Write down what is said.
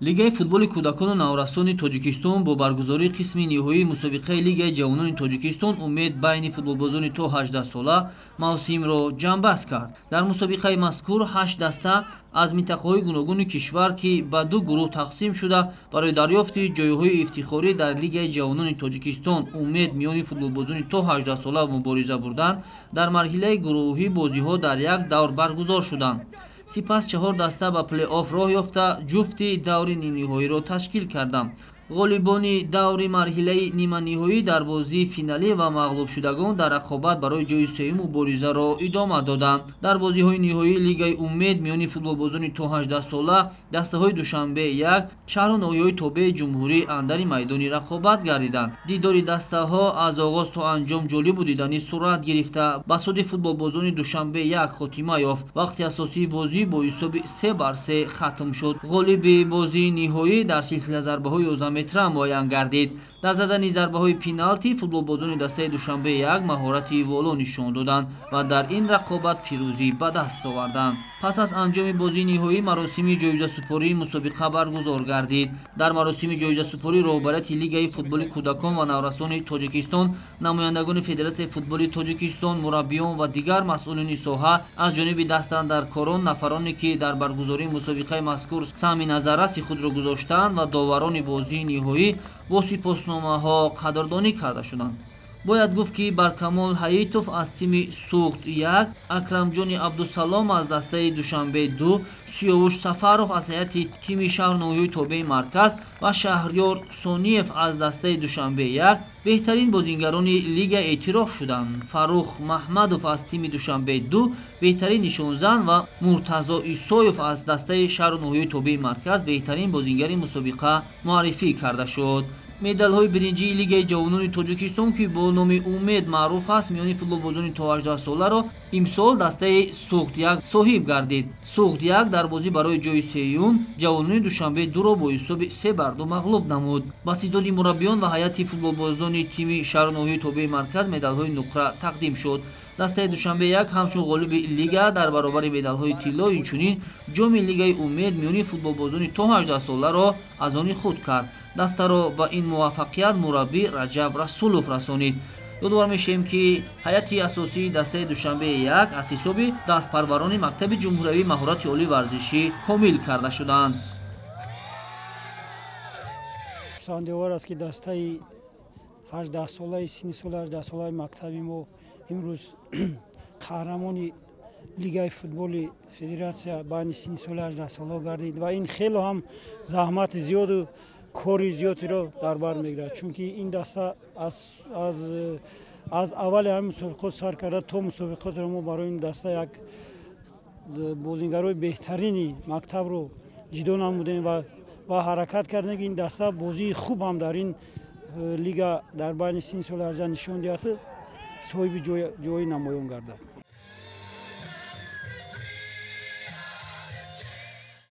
Лигаи футболи кӯдакону наврасони Тоҷикистон бо баргузории қисми ниҳоии мусобиқаи Лигаи ҷавонони Тоҷикистон «Умед» байни футболбозони то 18 сола мавсимро ҷамъбаст кард. Дар мусобиқаи мазкур ҳашт даста аз минтақаҳои гуногуни кишвар, ки ба ду гурӯҳ тақсим шуда, барои дарёфти ҷойҳои ифтихорӣ дар Лигаи ҷавонони Тоҷикистон «Умед» миёни футболбозони то 18 сола мубориза бурданд. Дар марҳилаи гурӯҳӣ бозиҳо дар як давр баргузор шуданд. Сипас чаҳор даста ба плей-офф роҳ ёфта, ҷуфти даври нимниҳоиро ташкил карданд. Ғолибони даври марҳилаи ниманиҳоӣ дар бозии финалӣ ва мағлубшудагон дар рақобат барои ҷои сеюм муборизаро идома доданд. Дар бозиҳои ниҳоии Лигаи «Умед» миёни футболбозони то 18 сола дастаҳои Душанбе 1, шаҳру ноҳияҳои тобеи ҷумҳурӣ андари майдони рақобат гардиданд. Дидори дастаҳо аз оғоз то анҷом ҷолибу диданӣ сурат гирифта, ба суди футболбозони Душанбе 1 хотима ёфт. Вақти асосии бозӣ бо ҳисоби 3-3 хатм шуд. Ғолиби бозии ниҳоӣ дар силсила зарбаҳои 11 метра муайян гардид. Дар задани зарбаҳои пеналти футболбозони дастаи Душанбе 1 маҳорати воло нишон доданд ва дар ин рақобат пирӯзӣ ба даст оварданд. Пас аз анҷоми бозии ниҳоӣ маросими ҷоизасупории мусобиқа баргузор гардид. Дар маросими ҷоизасупорӣ роҳбарияти Лигаи футболи кӯдакон ва наврасони Тоҷикистон, намояндагони Федератсияи футболи Тоҷикистон, мураббиён ва дигар масъулини соҳа аз ҷониби дастандаркорон, нафароне ки дар баргузории мусобиқаи мазкур саҳми назарраси худро гузоштаанд, ва доварони бозии ниҳоӣ бо сипосномаҳо қадрдонӣ карда шуданд. Бояд гуфт, ки Баркамол Ҳаитов аз тими Суғд 1, Акрамҷони Абдусалом аз дастаи Душанбе 2, Сиёвуш Сафаров аз ҳайати тими шаҳру ноҳияҳои тобеи марказ ва Шаҳриёр Сониев аз дастаи Душанбе 1 беҳтарин бозингарони лига эътироф шуданд. Фаррух Маҳмадов аз тими Душанбе 2 беҳтарин нишонзан ва Муртазо Исоев аз дастаи шаҳру ноҳияҳои тобеи марказ беҳтарин бозингари мусобиқа муаррифӣ карда шуд. Медалҳои биринҷии Лигаи ҷавонони Тоҷикистон, ки бо номи «Умед» маъруф аст, миёни футболбозони то 18 соларо имсол дастаи Суғд 1 соҳиб гардид. Суғд 1 дар бозӣ барои ҷои сеюм ҷавонони Душанбе 2-ро бо ҳисоби 3-2 мағлуб намуд. Ба ситоди мураббиён ва ҳайати футболбозони тими шаҳру ноҳияи тобеи марказ медалҳои нуқра тақдим шуд. Дастаи Душанбе 1 ҳамчун ғолиби лига дар баробари медалҳои тилло инчунин ҷоми Лигаи «Умед» миёни футболбозони то 18 соларо аз они худ кард. Дастаро ба ин муваффақият мураббӣ Раҷаб Расулов расонид. Ёдовар мешавем, ки ҳайати асосии дастаи Душанбе 1 аз ҳисоби дастпарварони мактаби ҷумҳуриявии маҳорати олии варзишӣ комил карда шуданд. Хурсандиовар аст, ки дастаи 18-солаи, синни соли 18-солаи мактаби мо имрӯз қаҳрамони Лигаи футболи федератсия байни синни соли 18-солаҳо гардид ва ин хело ҳам заҳмати зиёду кори зиёдеро дар бар мегирад, чунки ин даста аз аввали ҳамин мусобиқот сар карда то мусобиқотро мо барои ин даста як бозингарои беҳтарини мактабро ҷидо намудем ва ҳаракат кардем, ки ин даста бозии хуб ҳам дар ин лига дар байни синни соли 18 нишон диҳад, соҳиби ҷои намоён гардад.